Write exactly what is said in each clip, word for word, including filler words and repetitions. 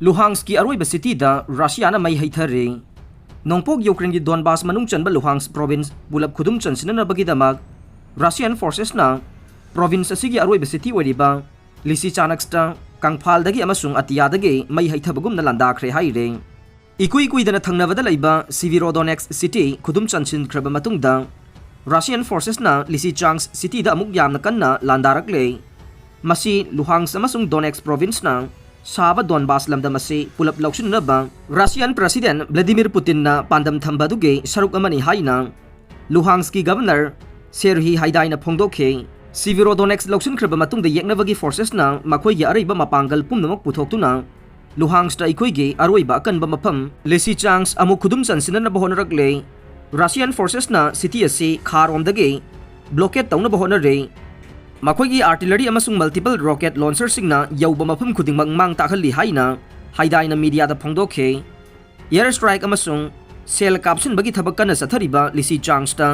ꯂꯨꯍꯥꯟꯁꯀꯤ ꯑꯔꯣꯏꯕ ꯁꯤꯇꯤꯗ ꯔꯁꯤꯌꯥꯅ ꯃꯩ ꯍꯩꯊꯔꯦ꯫ ꯅꯣꯡꯄꯣꯛ ꯌꯨꯀ꯭ꯔꯦꯟꯒꯤ ꯗꯣꯟꯕꯥꯁ ꯃꯅꯨꯡ ꯆꯟꯕ ꯂꯨꯍꯥꯟꯁ ꯄ꯭ꯔꯣꯚꯤꯟꯁ ꯄꯨꯂꯞ ꯈꯨꯗꯨꯝ ꯆꯟꯁꯤꯟꯅꯅꯕꯒꯤꯗꯃꯛ ꯔꯁꯤꯌꯥꯟ ꯐꯣꯔꯁꯦꯁꯅ ꯄ꯭ꯔꯣꯚꯤꯟꯁ ꯑꯁꯤꯒꯤ ꯑꯔꯣꯏꯕ ꯁꯤꯇꯤ ꯑꯣꯏꯔꯤꯕ ꯂꯤꯁꯤꯆꯥꯅꯛꯁꯇ ꯀꯪꯐꯥꯜꯗꯒꯤ ꯑꯃꯁꯨꯡ ꯑꯇꯤꯌꯥꯗꯒꯤ ꯃꯩ ꯍꯩꯊꯕꯒꯨꯝꯅ ꯂꯥꯟꯗꯥꯈ꯭ꯔꯦ ꯍꯥꯏꯔꯦ꯫ ꯏꯀꯨꯏ ꯀꯨꯏꯗꯅ ꯊꯪꯅꯕꯗ ꯂꯩꯕ ꯁꯤꯚꯤꯔꯣꯗꯣꯅꯦꯛꯁ ꯁꯤꯇꯤ ꯈꯨꯗꯨꯝ ꯆꯟꯁꯤꯟꯈ꯭ꯔꯕ ꯃꯇꯨꯡꯗ ꯔꯁꯤꯌꯥꯟ ꯐꯣꯔꯁꯦꯁꯅ ꯂꯤꯁꯤꯆꯥꯡꯁ ꯁꯤꯇꯤꯗ ꯑꯃꯨꯛ ꯌꯥꯝꯅ ꯀꯟꯅ ꯂꯥꯟꯗꯥꯔꯛꯂꯦ꯫ ꯃꯁꯤ ꯂꯨꯍꯥꯟꯁ ꯑꯃꯁꯨꯡ ꯗꯣꯅꯦꯛꯁ ꯄ꯭ꯔꯣꯚꯤꯟꯁꯅ ꯁꯥꯕ ꯗꯣꯟꯕꯥꯁ ꯂꯝꯗꯝ ꯑꯁꯤ ꯄꯨꯂꯞ ꯂꯧꯁꯤꯟꯅꯕ ꯔꯁꯤꯌꯥꯟ ꯄ꯭ꯔꯁꯤꯗꯦꯟ ꯚ꯭ꯂꯥꯗꯤꯃꯤꯔ ꯄꯨꯇꯤꯟꯅ ꯄꯥꯟꯗꯝ ꯊꯝꯕ ꯑꯗꯨꯒꯤ ꯁꯔꯨꯛ ꯑꯃꯅꯤ ꯍꯥꯏꯅ ꯂꯨꯍꯥꯟꯁꯀꯤ ꯒꯚꯔꯅꯔ ꯁꯦꯔꯍꯤ ꯍꯥꯏꯗꯥꯏꯅ ꯐꯣꯡꯗꯣꯛꯈꯤ꯫ ꯁꯤꯚꯤꯔꯣꯗꯣꯅꯦꯛꯁ ꯂꯧꯁꯤꯟꯈ꯭ꯔꯕ ꯃꯇꯨꯡꯗ ꯌꯦꯛꯅꯕꯒꯤ ꯐꯣꯔꯁꯦꯁꯅ ꯃꯈꯣꯏꯒꯤ ꯑꯔꯩꯕ ꯃꯄꯥꯡꯒꯜ ꯄꯨꯝꯅꯃꯛ ꯄꯨꯊꯣꯛꯇꯨꯅ ꯂꯨꯍꯥꯟꯁꯇ ꯑꯩꯈꯣꯏꯒꯤ ꯑꯔꯣꯏꯕ ꯑꯀꯟꯕ ꯃꯐꯝ ꯂꯤꯁꯤꯆꯥꯡꯁ ꯑꯃꯨꯛ ꯈꯨꯗꯨꯝ ꯆꯟꯁꯤꯟꯅꯅꯕ ꯍꯣꯠꯅꯔꯛꯂꯦ꯫ ꯔꯁꯤꯌꯥꯟ ꯐꯣꯔꯁꯦꯁꯅ ꯁꯤꯇꯤ ꯑꯁꯤ ꯈꯥꯔꯣꯝꯗꯒꯤ ꯕ꯭ꯂꯣꯀꯦꯠ ꯇꯧꯅꯕ ꯍꯣꯠꯅꯔꯦ꯫ ꯃꯈꯣꯏꯒꯤ ꯑꯥꯔꯇꯤꯂꯔꯤ ꯑꯃꯁꯨꯡ ꯃꯜꯇꯤꯄꯜ ꯔꯣꯀꯦꯠ ꯂꯣꯟꯁꯔꯁꯤꯡꯅ ꯌꯧꯕ ꯃꯐꯝ ꯈꯨꯗꯤꯡꯃꯛ ꯃꯥꯡ ꯇꯥꯛꯍꯜꯂꯤ ꯍꯥꯏꯅ ꯍꯥꯏꯗꯥꯏꯅ ꯃꯤꯗꯤꯌꯥꯗ ꯐꯣꯡꯗꯣꯛꯈꯤ꯫ ꯑꯦꯌꯔ ꯁ꯭ꯇ꯭ꯔꯥꯏꯛ ꯑꯃꯁꯨꯡ ꯁꯦꯜ ꯀꯥꯞꯁꯤꯟꯕꯒꯤ ꯊꯕꯛ ꯀꯟꯅ ꯆꯠꯊꯔꯤꯕ ꯂꯤꯁꯤꯆꯥꯡꯁꯇ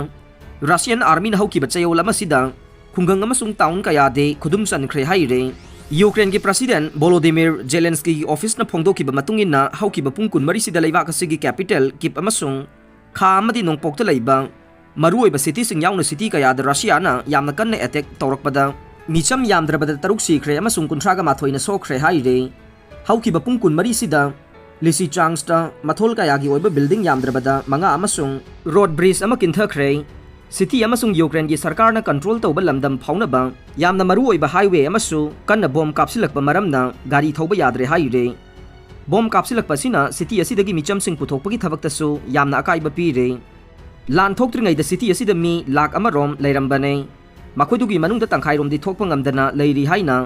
ꯔꯁꯤꯌꯥꯟ ꯑꯥꯔꯃꯤꯅ ꯍꯧꯈꯤꯕ ꯆꯌꯣꯜ ꯑꯃꯁꯤꯗ ꯈꯨꯡꯒꯪ ꯑꯃꯁꯨꯡ ꯇꯥꯎꯟ ꯀꯌꯥꯗꯤ ꯈꯨꯗꯨꯝ ꯆꯟꯈ꯭ꯔꯦ ꯍꯥꯏꯔꯦ꯫ ꯌꯨꯀ꯭ꯔꯦꯟꯒꯤ ꯄ꯭ꯔꯁꯤꯗꯦꯟ ꯚꯣꯂꯣꯗꯤꯃꯤꯔ ꯖꯦꯂꯦꯟꯁꯀꯤꯒꯤ ꯑꯣꯐꯤꯁꯅ ꯐꯣꯡꯗꯣꯛꯈꯤꯕ ꯃꯇꯨꯡ ꯏꯟꯅ, ꯍꯧꯈꯤꯕ ꯄꯨꯡ ꯀꯨꯟꯃꯔꯤꯁꯤꯗ ꯂꯩꯕꯥꯛ ꯑꯁꯤꯒꯤ ꯀꯦꯄꯤꯇꯦꯜ ꯀꯤꯞ ꯑꯃꯁꯨꯡ ꯈꯥ ꯑꯃꯗꯤ ꯅꯣꯡꯄꯣꯛꯇ ꯂꯩꯕ ꯃꯔꯨꯑꯣꯏꯕ ꯁꯤꯇꯤꯁꯤꯡ ꯌꯥꯎꯅ ꯁꯤꯇꯤ ꯀꯌꯥꯗ ꯔꯁꯤꯌꯥꯅ ꯌꯥꯝꯅ ꯀꯟꯅ ꯑꯦꯇꯦꯛ ꯇꯧꯔꯛꯄꯗ ꯃꯤꯆꯝ ꯌꯥꯝꯗ꯭ꯔꯕꯗ ꯇꯔꯨꯛ ꯁꯤꯈ꯭ꯔꯦ ꯑꯃꯁꯨꯡ ꯀꯨꯟꯊ꯭ꯔꯥꯒ ꯃꯥꯊꯣꯏꯅ ꯁꯣꯛꯈ꯭ꯔꯦ ꯍꯥꯏꯔꯦ꯫ ꯍꯧꯈꯤꯕ ꯄꯨꯡ ꯀꯨꯟꯃꯔꯤꯁꯤꯗ ꯂꯤꯁꯤꯆꯥꯡꯁꯇ ꯃꯊꯣꯜ ꯀꯌꯥꯒꯤ ꯑꯣꯏꯕ ꯕꯤꯜꯗꯤꯡ ꯌꯥꯝꯗ꯭ꯔꯕꯗ ꯃꯉꯥ ꯑꯃꯁꯨꯡ ꯔꯣꯗ ꯕ꯭ꯔꯤꯖ ꯑꯃ ꯀꯤꯟꯊꯈ꯭ꯔꯦ꯫ ꯁꯤꯇꯤ ꯑꯃꯁꯨꯡ ꯌꯨꯀ꯭ꯔꯦꯟꯒꯤ ꯁꯔꯀꯥꯔꯅ ꯀꯟꯇ꯭ꯔꯣꯜ ꯇꯧꯕ ꯂꯝꯗꯝ ꯐꯥꯎꯅꯕ ꯌꯥꯝꯅ ꯃꯔꯨꯑꯣꯏꯕ ꯍꯥꯏꯋꯦ ꯑꯃꯁꯨ ꯀꯟꯅ ꯕꯣꯝ ꯀꯥꯞꯁꯤꯜꯂꯛꯄ ꯃꯔꯝꯅ ꯒꯥꯔꯤ ꯊꯧꯕ ꯌꯥꯗ꯭ꯔꯦ ꯍꯥꯏꯔꯦ꯫ ꯕꯣꯝ ꯀꯥꯞꯁꯤꯜꯂꯛꯄ ꯑꯁꯤꯅ ꯁꯤꯇꯤ ꯑꯁꯤꯗꯒꯤ ꯃꯤꯆꯝꯁꯤꯡ ꯄꯨꯊꯣꯛꯄꯒꯤ ꯊꯕꯛꯇꯁꯨ ꯌꯥꯝꯅ ꯑꯀꯥꯏꯕ ꯄꯤꯔꯦ꯫ ꯂꯥꯟ ꯊꯣꯛꯇ꯭ꯔꯤꯉꯩꯗ ꯁꯤꯇꯤ ꯑꯁꯤꯗ ꯃꯤ ꯂꯥꯈ ꯑꯃꯔꯣꯝ ꯂꯩꯔꯝꯕꯅꯦ꯫ ꯃꯈꯣꯏꯗꯨꯒꯤ ꯃꯅꯨꯡꯗ ꯇꯪꯈꯥꯏꯔꯣꯝꯗꯤ ꯊꯣꯛꯄ ꯉꯝꯗꯅ ꯂꯩꯔꯤ ꯍꯥꯏꯅ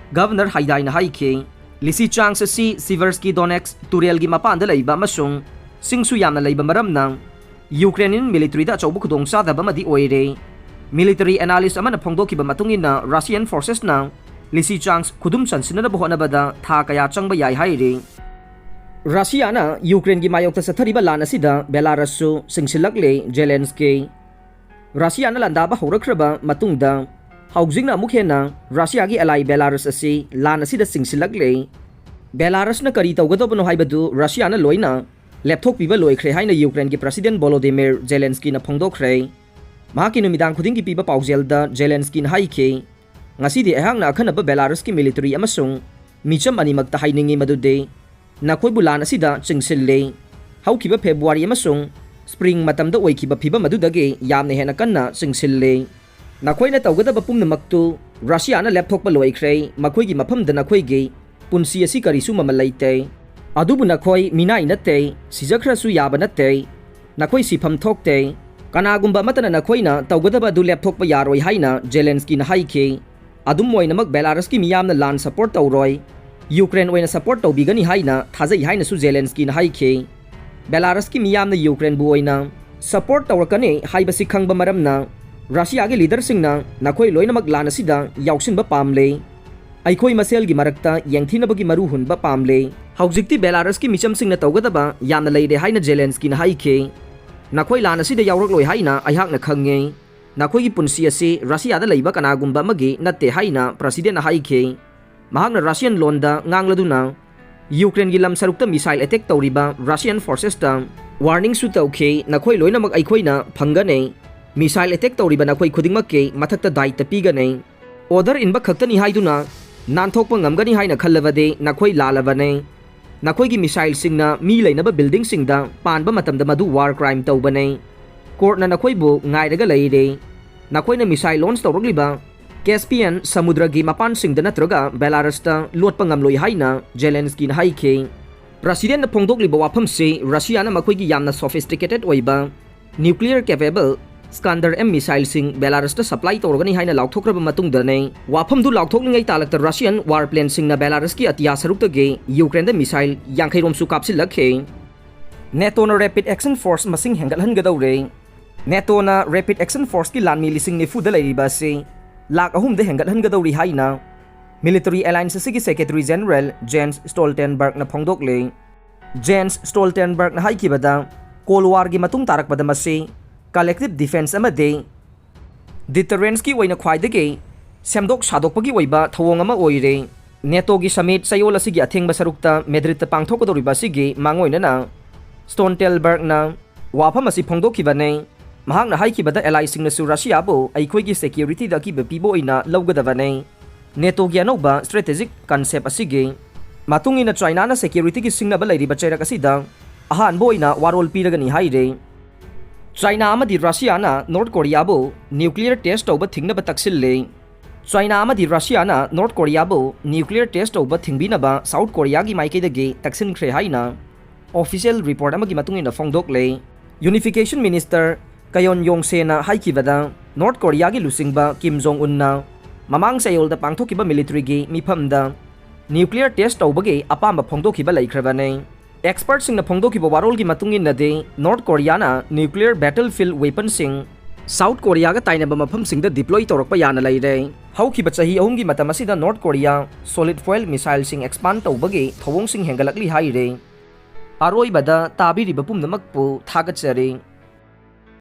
ꯒꯚꯔꯅꯔ ꯍꯥꯏꯗꯥꯏꯅ ꯍꯥꯏꯈꯤ꯫ ꯂꯤꯁꯤꯆꯥꯡꯁ ꯑꯁꯤ ꯁꯤꯚꯔꯁꯀꯤ ꯗꯣꯅꯦꯛꯁ ꯇꯨꯔꯦꯜꯒꯤ ꯃꯄꯥꯟꯗ ꯂꯩꯕ ꯑꯃꯁꯨꯡ ꯆꯤꯡꯁꯨ ꯌꯥꯝꯅ ꯂꯩꯕ ꯃꯔꯝꯅ ꯌꯨꯀ꯭ꯔꯦꯅꯤꯌꯟ ꯃꯤꯂꯤꯇꯔꯤꯗ ꯑꯆꯧꯕ ꯈꯨꯗꯣꯡꯆꯥꯗꯕ ꯑꯃꯗꯤ ꯑꯣꯏꯔꯦ꯫ ꯃꯤꯂꯤꯇꯔꯤ ꯑꯦꯅꯥꯂꯤꯁ ꯑꯃꯅ ꯐꯣꯡꯗꯣꯛꯈꯤꯕ ꯃꯇꯨꯡ ꯏꯟꯅ, ꯔꯁꯤꯌꯥꯟ ꯐꯣꯔꯁꯦꯁꯅ ꯂꯤꯁꯤꯆꯥꯡꯁ ꯈꯨꯗꯨꯝ ꯆꯟꯁꯤꯟꯅꯅꯕ ꯍꯣꯠꯅꯕꯗ ꯊꯥ ꯀꯌꯥ ꯆꯪꯕ ꯌꯥꯏ ꯍꯥꯏꯔꯤ꯫ ꯔꯁꯤꯌꯥꯅ ꯌꯨꯀ꯭ꯔꯦꯟꯒꯤ ꯃꯥꯌꯣꯛꯇ ꯆꯠꯊꯔꯤꯕ ꯂꯥꯟ ꯑꯁꯤꯗ ꯕꯦꯂꯥꯔꯁꯁꯨ ꯆꯤꯡꯁꯤꯜꯂꯛꯂꯦ꯫ ꯖꯦꯂꯦꯟꯁꯀꯤ ꯔꯁꯤꯌꯥꯅ ꯂꯥꯟꯗꯥꯕ ꯍꯧꯔꯛꯈ꯭ꯔꯕ ꯃꯇꯨꯡꯗ ꯍꯧꯖꯤꯛꯅ ꯑꯃꯨꯛ ꯍꯦꯟꯅ ꯔꯁꯤꯌꯥꯒꯤ ꯑꯦꯂꯥꯏ ꯕꯦꯂꯥꯔꯁ ꯑꯁꯤ ꯂꯥꯟ ꯑꯁꯤꯗ ꯆꯤꯡꯁꯤꯜꯂꯛꯂꯦ꯫ ꯕꯦꯂꯥꯔꯁꯅ ꯀꯔꯤ ꯇꯧꯒꯗꯕꯅꯣ ꯍꯥꯏꯕꯗꯨ ꯔꯁꯤꯌꯥꯅ ꯂꯣꯏꯅ ꯂꯦꯞꯊꯣꯛꯄꯤꯕ ꯂꯣꯏꯈ꯭ꯔꯦ ꯍꯥꯏꯅ ꯌꯨꯀ꯭ꯔꯦꯟꯒꯤ ꯄ꯭ꯔꯁꯤꯗꯦꯟ ꯚꯣꯂꯣꯗꯤꯃꯤꯔ ꯖꯦꯂꯦꯟꯁꯀꯤꯅ ꯐꯣꯡꯗꯣꯛꯈ꯭ꯔꯦ꯫ ꯃꯍꯥꯛꯀꯤ ꯅꯨꯃꯤꯗꯥꯡ ꯈꯨꯗꯤꯡꯒꯤ ꯄꯤꯕ ꯄꯥꯎꯖꯦꯜꯗ ꯖꯦꯂꯦꯟꯁꯀꯤꯅ ꯍꯥꯏꯈꯤ, "ꯉꯁꯤꯗꯤ ꯑꯩꯍꯥꯛꯅ ꯑꯈꯟꯅꯕ ꯕꯦꯂꯥꯔꯁꯀꯤ ꯃꯤꯂꯤꯇꯔꯤ ꯑꯃꯁꯨꯡ ꯃꯤꯆꯝ ꯑꯅꯤꯃꯛꯇ ꯍꯥꯏꯅꯤꯡꯏ ꯃꯗꯨꯗꯤ ꯅꯈꯣꯏꯕꯨ ꯂꯥꯟ ꯑꯁꯤꯗ ꯆꯤꯡꯁꯤꯜꯂꯤ꯫ ꯍꯧꯈꯤꯕ ꯐꯦꯕ꯭ꯔꯨꯋꯥꯔꯤ ꯑꯃꯁꯨꯡ ꯁ꯭ꯄ꯭ꯔꯤꯡ ꯃꯇꯝꯗ ꯑꯣꯏꯈꯤꯕ ꯐꯤꯚꯝ ꯑꯗꯨꯗꯒꯤ ꯌꯥꯝꯅ ꯍꯦꯟꯅ ꯀꯟꯅ ꯆꯤꯡꯁꯤꯜꯂꯤ꯫ ꯅꯈꯣꯏꯅ ꯇꯧꯒꯗꯕ ꯄꯨꯝꯅꯃꯛꯇꯨ ꯔꯁꯤꯌꯥꯅ ꯂꯦꯞꯊꯣꯛꯄ ꯂꯣꯏꯈ꯭ꯔꯦ꯫ ꯃꯈꯣꯏꯒꯤ ꯃꯐꯝꯗ ꯅꯈꯣꯏꯒꯤ ꯄꯨꯟꯁꯤ ꯑꯁꯤ ꯀꯔꯤꯁꯨ ꯃꯃꯜ ꯂꯩꯇꯦ꯫ ꯑꯗꯨꯕꯨ ꯅꯈꯣꯏ ꯃꯤꯅꯥꯏ ꯅꯠꯇꯦ, ꯁꯤꯖꯈ꯭ꯔꯁꯨ ꯌꯥꯕ ꯅꯠꯇꯦ꯫ ꯅꯈꯣꯏ ꯁꯤꯐꯝ ꯊꯣꯛꯇꯦ꯫ ꯀꯅꯥꯒꯨꯝꯕ ꯑꯃꯠꯇꯅ ꯅꯈꯣꯏꯅ ꯇꯧꯒꯗꯕ ꯑꯗꯨ ꯂꯦꯞꯊꯣꯛꯄ ꯌꯥꯔꯣꯏ" ꯍꯥꯏꯅ ꯖꯦꯂꯦꯟꯁꯀꯤꯅ ꯍꯥꯏꯈꯤ꯫ ꯑꯗꯨꯝ ꯑꯣꯏꯅꯃꯛ, ꯕꯦꯂꯥꯔꯁꯀꯤ ꯃꯤꯌꯥꯝꯅ ꯂꯥꯟ ꯁꯄꯣꯔꯠ ꯇꯧꯔꯣꯏ, ꯌꯨꯀ꯭ꯔꯦꯟ ꯑꯣꯏꯅ ꯁꯄꯣꯔꯠ ꯇꯧꯕꯤꯒꯅꯤ ꯍꯥꯏꯅ ꯊꯥꯖꯩ ꯍꯥꯏꯅꯁꯨ ꯖꯦꯂꯦꯟꯁꯀꯤꯅ ꯍꯥꯏꯈꯤ꯫ ꯕꯦꯂꯥꯔꯁꯀꯤ ꯃꯤꯌꯥꯝꯅ ꯌꯨꯀ꯭ꯔꯦꯟꯕꯨ ꯑꯣꯏꯅ ꯁꯄꯣꯔꯠ ꯇꯧꯔꯛꯀꯅꯤ ꯍꯥꯏꯕꯁꯤ ꯈꯪꯕ ꯃꯔꯝꯅ, ꯔꯁꯤꯌꯥꯒꯤ ꯂꯤꯗꯔꯁꯤꯡꯅ ꯅꯈꯣꯏ ꯂꯣꯏꯅꯃꯛ ꯂꯥꯟ ꯑꯁꯤꯗ ꯌꯥꯎꯁꯤꯟꯕ ꯄꯥꯝꯂꯦ꯫ ꯑꯩꯈꯣꯏ ꯃꯁꯦꯜꯒꯤ ꯃꯔꯛꯇ ꯌꯦꯡꯊꯤꯅꯕꯒꯤ ꯃꯔꯨ ꯍꯨꯟꯕ ꯄꯥꯝꯂꯦ꯫ ꯍꯧꯖꯤꯛꯇꯤ ꯕꯦꯂꯥꯔꯁꯀꯤ ꯃꯤꯆꯝꯁꯤꯡꯅ ꯇꯧꯒꯗꯕ ꯌꯥꯝꯅ ꯂꯩꯔꯦ ꯍꯥꯏꯅ ꯖꯦꯂꯦꯟꯁꯀꯤꯅ ꯍꯥꯏꯈꯤ꯫ "ꯅꯈꯣꯏ ꯂꯥꯟ ꯑꯁꯤꯗ ꯌꯥꯎꯔꯛꯂꯣꯏ ꯍꯥꯏꯅ ꯑꯩꯍꯥꯛꯅ ꯈꯪꯉꯤ꯫ ꯅꯈꯣꯏꯒꯤ ꯄꯨꯟꯁꯤ ꯑꯁꯤ ꯔꯁꯤꯌꯥꯗ ꯂꯩꯕ ꯀꯅꯥꯒꯨꯝꯕ ꯑꯃꯒꯤ ꯅꯠꯇꯦ" ꯍꯥꯏꯅ ꯄ꯭ꯔꯁꯤꯗꯦꯟꯅ ꯍꯥꯏꯈꯤ꯫ ꯃꯍꯥꯛꯅ ꯔꯁꯤꯌꯟ ꯂꯣꯟꯗ ꯉꯥꯡꯂꯗꯨꯅ ꯌꯨꯀ꯭ꯔꯦꯟꯒꯤ ꯂꯝ ꯁꯔꯨꯛꯇ ꯃꯤꯁꯥꯏꯜ ꯑꯦꯇꯦꯛ ꯇꯧꯔꯤꯕ ꯔꯁꯤꯌꯟ ꯐꯣꯔꯁꯦꯁꯇ ꯋꯥꯔꯅꯤꯡꯁꯨ ꯇꯧꯈꯤ, "ꯅꯈꯣꯏ ꯂꯣꯏꯅꯃꯛ ꯑꯩꯈꯣꯏꯅ ꯐꯪꯒꯅꯤ꯫ ꯃꯤꯁꯥꯏꯜ ꯑꯦꯇꯦꯛ ꯇꯧꯔꯤꯕ ꯅꯈꯣꯏ ꯈꯨꯗꯤꯡꯃꯛꯀꯤ ꯃꯊꯛꯇ ꯗꯥꯏꯇ ꯄꯤꯒꯅꯤ꯫ ꯑꯣꯔꯗꯔ ꯏꯟꯕ ꯈꯛꯇꯅꯤ ꯍꯥꯏꯗꯨꯅ ꯅꯥꯟꯊꯣꯛꯄ ꯉꯝꯒꯅꯤ ꯍꯥꯏꯅ ꯈꯜꯂꯕꯗꯤ ꯅꯈꯣꯏ ꯂꯥꯜꯂꯕꯅꯤ꯫ ꯅꯈꯣꯏꯒꯤ ꯃꯤꯁꯥꯏꯜꯁꯤꯡꯅ ꯃꯤ ꯂꯩꯅꯕ ꯕꯤꯜꯗꯤꯡꯁꯤꯡꯗ ꯄꯥꯟꯕ ꯃꯇꯝꯗ ꯃꯗꯨ ꯋꯥꯔ ꯀ꯭ꯔꯥꯏꯝ ꯇꯧꯕꯅꯤ꯫ ꯀꯣꯔꯠꯅ ꯅꯈꯣꯏꯕꯨ ꯉꯥꯏꯔꯒ ꯂꯩꯔꯦ꯫ ꯅꯈꯣꯏꯅ ꯃꯤꯁꯥꯏꯜ ꯂꯣꯟꯆ ꯇꯧꯔꯛꯂꯤꯕ ꯀꯦꯁꯄꯤꯌꯟ ꯁꯃꯨꯗ꯭ꯔꯒꯤ ꯃꯄꯥꯟꯁꯤꯡꯗ ꯅꯠꯇ꯭ꯔꯒ ꯕꯦꯂꯥꯔꯁꯇ ꯂꯣꯠꯄ ꯉꯝꯂꯣꯏ" ꯍꯥꯏꯅ ꯖꯦꯂꯦꯟꯁꯀꯤꯅ ꯍꯥꯏꯈꯤ꯫ ꯄ꯭ꯔꯁꯤꯗꯦꯟꯅ ꯐꯣꯡꯗꯣꯛꯂꯤꯕ ꯋꯥꯐꯝꯁꯤ ꯔꯁꯤꯌꯥꯅ ꯃꯈꯣꯏꯒꯤ ꯌꯥꯝꯅ ꯁꯣꯐꯤꯁꯇꯤꯀꯦꯇꯦꯗ ꯑꯣꯏꯕ ꯅ꯭ꯌꯨꯀ꯭ꯂꯤꯌꯔ ꯀꯦꯄꯦꯕꯜ ꯁ꯭ꯀꯥꯟꯗꯔ ꯑꯦꯝ ꯃꯤꯁꯥꯏꯜꯁꯤꯡ ꯕꯦꯂꯥꯔꯁꯇ ꯁꯄ꯭ꯂꯥꯏ ꯇꯧꯔꯒꯅꯤ ꯍꯥꯏꯅ ꯂꯥꯎꯊꯣꯛꯈ꯭ꯔꯕ ꯃꯇꯨꯡꯗꯅꯤ꯫ ꯋꯥꯐꯝꯗꯨ ꯂꯥꯎꯊꯣꯛꯂꯤꯉꯩ ꯇꯥꯂꯛꯇ ꯔꯁꯤꯌꯟ ꯋꯥꯔ ꯄ꯭ꯂꯦꯟꯁꯤꯡꯅ ꯕꯦꯂꯥꯔꯁꯀꯤ ꯑꯇꯤꯌꯥ ꯁꯔꯨꯛꯇꯒꯤ ꯌꯨꯀ꯭ꯔꯦꯟꯗ ꯃꯤꯁꯥꯏꯜ ꯌꯥꯡꯈꯩ ꯔꯣꯝꯁꯨ ꯀꯥꯞꯁꯤꯜꯂꯛꯈꯤ꯫ ꯅꯦꯇꯣꯅ ꯔꯦꯄꯤꯗ ꯑꯦꯛꯁꯟ ꯐꯣꯔꯁ ꯃꯁꯤꯡ ꯍꯦꯟꯒꯠꯍꯟꯒꯗꯧꯔꯦ꯫ ꯅꯦꯇꯣꯅ ꯔꯦꯄꯤꯗ ꯑꯦꯛꯁꯟ ꯐꯣꯔꯁꯀꯤ ꯂꯥꯟꯃꯤ ꯂꯤꯁꯤꯡ ꯅꯤꯐꯨꯗ ꯂꯩꯔꯤꯕ ꯑꯁꯤ ꯂꯥꯈ ꯑꯍꯨꯝꯗ ꯍꯦꯟꯒꯠꯍꯟꯒꯗꯧꯔꯤ ꯍꯥꯏꯅ ꯃꯤꯂꯤꯇꯔꯤ ꯑꯦꯂꯥꯌꯟꯁ ꯑꯁꯤꯒꯤ ꯁꯦꯀ꯭ꯔꯦꯇꯔꯤ ꯖꯦꯅꯔꯦꯜ ꯖꯦꯟꯁ ꯁ꯭ꯇꯣꯜꯇꯦꯟꯕꯔꯒꯅ ꯐꯣꯡꯗꯣꯛꯂꯤ꯫ ꯖꯦꯟꯁ ꯁ꯭ꯇꯣꯜꯇꯦꯟꯕꯔꯒꯅ ꯍꯥꯏꯈꯤꯕꯗ, ꯀꯣꯜ ꯋꯥꯔꯒꯤ ꯃꯇꯨꯡ ꯇꯥꯔꯛꯄꯗ ꯃꯁꯤ ꯀꯂꯦꯛꯇꯤꯚ ꯗꯤꯐꯦꯟꯁ ꯑꯃꯗꯤ ꯗꯤꯇꯔꯦꯟꯁꯀꯤ ꯑꯣꯏꯅ ꯈ꯭ꯋꯥꯏꯗꯒꯤ ꯁꯦꯝꯗꯣꯛ ꯁꯥꯗꯣꯛꯄꯒꯤ ꯑꯣꯏꯕ ꯊꯧꯑꯣꯡ ꯑꯃ ꯑꯣꯏꯔꯦ꯫ ꯅꯦꯇꯣꯒꯤ ꯁꯃꯤꯠ ꯆꯌꯣꯜ ꯑꯁꯤꯒꯤ ꯑꯊꯦꯡꯕ ꯁꯔꯨꯛꯇ ꯃꯦꯗ꯭ꯔꯤꯗꯇ ꯄꯥꯡꯊꯣꯛꯀꯗꯧꯔꯤꯕ ꯑꯁꯤꯒꯤ ꯃꯥꯡꯑꯣꯏꯅꯅ ꯁ꯭ꯇꯣꯟꯇꯦꯜꯕꯔꯒꯅ ꯋꯥꯐꯝ ꯑꯁꯤ ꯐꯣꯡꯗꯣꯛꯈꯤꯕꯅꯤ꯫ ꯃꯍꯥꯛꯅ ꯍꯥꯏꯈꯤꯕꯗ ꯑꯦꯂꯥꯏꯁꯤꯡꯅꯁꯨ ꯔꯁꯤꯌꯥꯕꯨ ꯑꯩꯈꯣꯏꯒꯤ ꯁꯦꯀ꯭ꯌꯨꯔꯤꯇꯤꯗ ꯑꯀꯤꯕ ꯄꯤꯕ ꯑꯣꯏꯅ ꯂꯧꯒꯗꯕꯅꯤ꯫ ꯅꯦꯇꯣꯒꯤ ꯑꯅꯧꯕ ꯁ꯭ꯇ꯭ꯔꯦꯇꯦꯖꯤꯛ ꯀꯟꯁꯦꯞ ꯑꯁꯤꯒꯤ ꯃꯇꯨꯡ ꯏꯟꯅ ꯆꯥꯏꯅꯥꯅ ꯁꯦꯀ꯭ꯌꯨꯔꯤꯇꯤꯒꯤ ꯁꯤꯡꯅꯕ ꯂꯩꯔꯤꯕ ꯆꯩꯔꯛ ꯑꯁꯤꯗ ꯑꯍꯥꯟꯕ ꯑꯣꯏꯅ ꯋꯥꯔꯣꯜ ꯄꯤꯔꯒꯅꯤ ꯍꯥꯏꯔꯦ꯫ ꯆꯥꯏꯅꯥ ꯑꯃꯗꯤ ꯔꯁꯤꯌꯥꯅ ꯅꯣꯔꯠ ꯀꯣꯔꯤꯌꯥꯕꯨ ꯅ꯭ꯌꯨꯀ꯭ꯂꯤꯌꯔ ꯇꯦꯁ ꯇꯧꯕ ꯊꯤꯡꯅꯕ ꯇꯛꯁꯤꯜꯂꯦ꯫ ꯆꯥꯏꯅꯥ ꯑꯃꯗꯤ ꯔꯁꯤꯌꯥꯅ ꯅꯣꯔꯠ ꯀꯣꯔꯤꯌꯥꯕꯨ ꯅ꯭ꯌꯨꯀ꯭ꯂꯤꯌꯔ ꯇꯦꯁ ꯇꯧꯕ ꯊꯤꯡꯕꯤꯅꯕ ꯁꯥꯎꯠ ꯀꯣꯔꯤꯌꯥꯒꯤ ꯃꯥꯏꯀꯩꯗꯒꯤ ꯇꯛꯁꯤꯟꯈ꯭ꯔꯦ ꯍꯥꯏꯅ ꯑꯣꯐꯤꯁꯤꯌꯦꯜ ꯔꯤꯄꯣꯔꯠ ꯑꯃꯒꯤ ꯃꯇꯨꯡ ꯏꯟꯅ ꯐꯣꯡꯗꯣꯛꯂꯦ꯫ ꯌꯨꯅꯤꯐꯤꯀꯦꯁꯟ ꯃꯤꯅꯤꯁꯇꯔ ꯀꯌꯣꯟ ꯌꯣꯡꯁꯦꯅ ꯍꯥꯏꯈꯤꯕꯗ, ꯅꯣꯔꯠ ꯀꯣꯔꯤꯌꯥꯒꯤ ꯂꯨꯆꯤꯡꯕ ꯀꯤꯝ ꯖꯣꯡ ꯎꯟꯅ ꯃꯃꯥꯡ ꯆꯌꯣꯜꯗ ꯄꯥꯡꯊꯣꯛꯈꯤꯕ ꯃꯤꯂꯤꯇꯔꯤꯒꯤ ꯃꯤꯐꯝꯗ ꯅ꯭ꯌꯨꯀ꯭ꯂꯤꯌꯔ ꯇꯦꯁ ꯇꯧꯕꯒꯤ ꯑꯄꯥꯝꯕ ꯐꯣꯡꯗꯣꯛꯈꯤꯕ ꯂꯩꯈ꯭ꯔꯕꯅꯤ꯫ ꯑꯦꯛꯁꯄꯔꯠꯁꯤꯡꯅ ꯐꯣꯡꯗꯣꯛꯈꯤꯕ ꯋꯥꯔꯣꯜꯒꯤ ꯃꯇꯨꯡ ꯏꯟꯅꯗꯤ, ꯅꯣꯔꯠ ꯀꯣꯔꯤꯌꯥꯅ ꯅ꯭ꯌꯨꯀ꯭ꯂꯤꯌꯔ ꯕꯦꯇꯜꯐꯤꯜꯗ ꯋꯦꯄꯟꯁꯤꯡ ꯁꯥꯎꯠ ꯀꯣꯔꯤꯌꯥꯒ ꯇꯥꯏꯅꯕ ꯃꯐꯝꯁꯤꯡꯗ ꯗꯤꯄ꯭ꯂꯣꯏ ꯇꯧꯔꯛꯄ ꯌꯥꯅ ꯂꯩꯔꯦ꯫ ꯍꯧꯈꯤꯕ ꯆꯍꯤ ꯑꯍꯨꯝꯒꯤ ꯃꯇꯝ ꯑꯁꯤꯗ ꯅꯣꯔꯠ ꯀꯣꯔꯤꯌꯥ ꯁꯣꯂꯤꯗ ꯐ꯭ꯌꯨꯑꯦꯜ ꯃꯤꯁꯥꯏꯜꯁꯤꯡ ꯑꯦꯛꯁꯄꯥꯟ ꯇꯧꯕꯒꯤ ꯊꯧꯑꯣꯡꯁꯤꯡ ꯍꯦꯟꯒꯠꯂꯛꯂꯤ ꯍꯥꯏꯔꯦ꯫ ꯑꯔꯣꯏꯕꯗ ꯇꯥꯕꯤꯔꯤꯕ ꯄꯨꯝꯅꯃꯛꯄꯨ ꯊꯥꯒꯠꯆꯔꯤ꯫